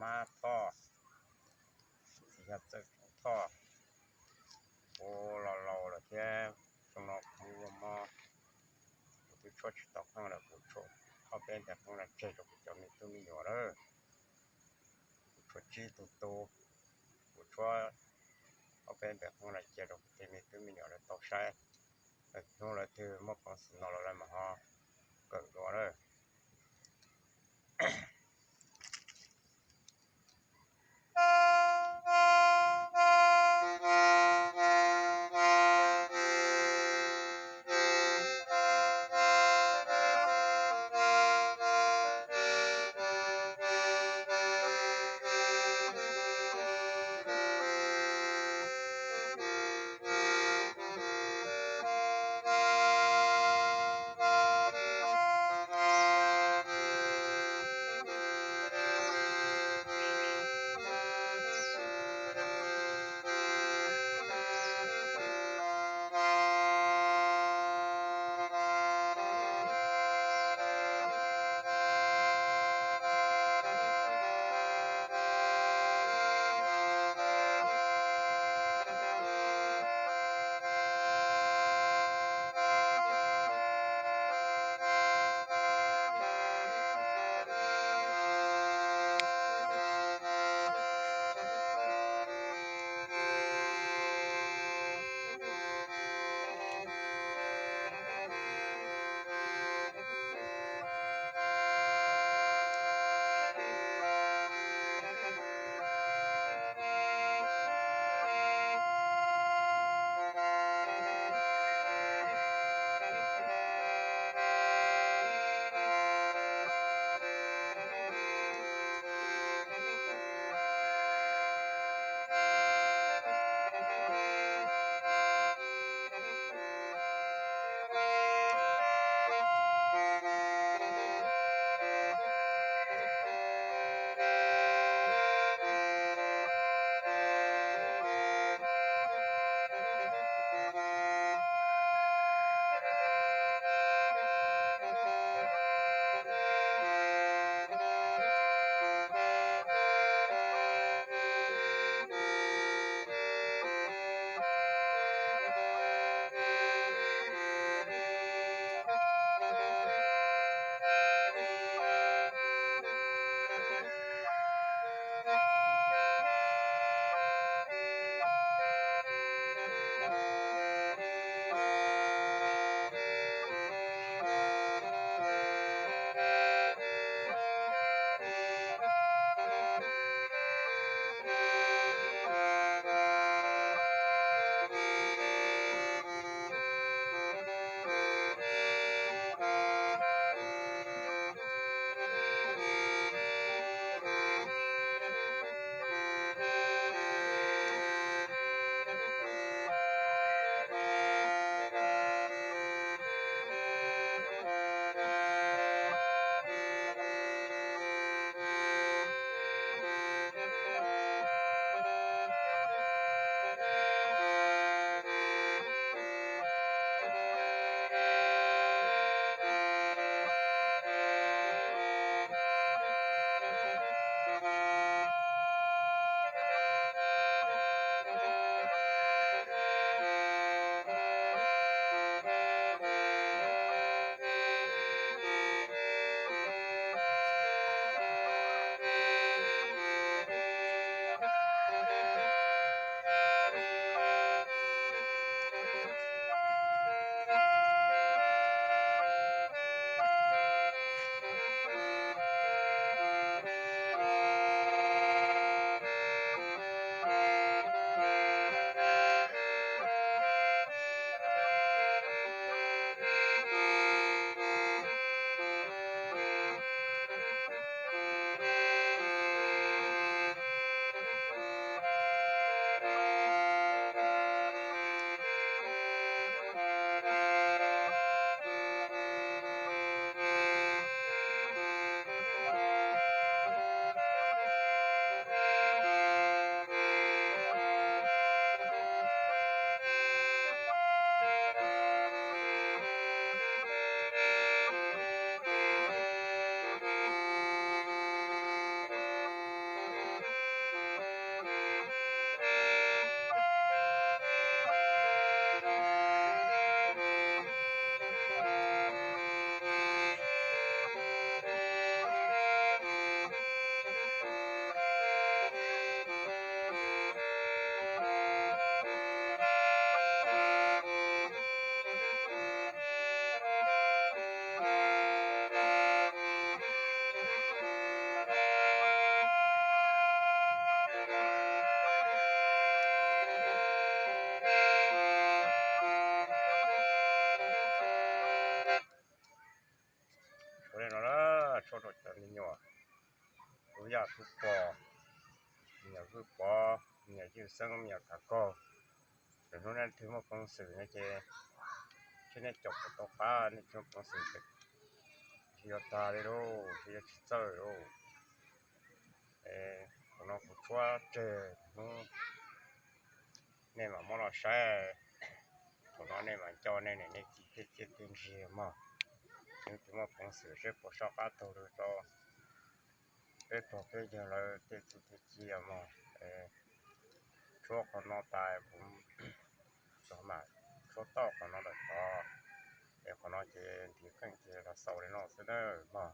Mab Thoj, txiv yog Txawj Thoj. Kuv los laus lawm thiab, xyoo no kuv ua mob, kuv twb tshuab tsis tau qeej lawm, kuv tshuab ob peb ntais qeej no tseg rau kuv cov me tub me nyuam lawm. Kuv tshuab tsib tug tub, kuv tshuab ob peb ntais qeej no cia rau kuv tej me tub me nyuam lawv tau saib. Hnub lawv twg muaj peev xwm no los lawv mam ho kawm dua lawm. Txhua rau cov me nyuam, tub yaj tub pog, me nyuam Vwj Pov, me nyuam Ywj Xeeb, me nyuam Kav Kaug, txawm hnub nej twg muaj peev xwm no ces, tsis nej caum kuv tau qab, nej tsis muaj peev xwm ces tsis yuav tag li lauj, tsis yuav tsis txawj lauj. Qhov no kuv tshuab tseg hnub nej mam muab los saib, thaum no nej mam nco nej niam nej txiv tej txiaj tej ntsig mog. Hnub twg muaj peev xwm seb puas soj qab taug lw rau peb pog peb yawg lawv tej txuj tej ci mog. Tshuab qhov no tas kuv mam tshuab toj qhov no lawm tod, es qhov no ces ntiv qeej ces los xaus li no xwb nawb mog.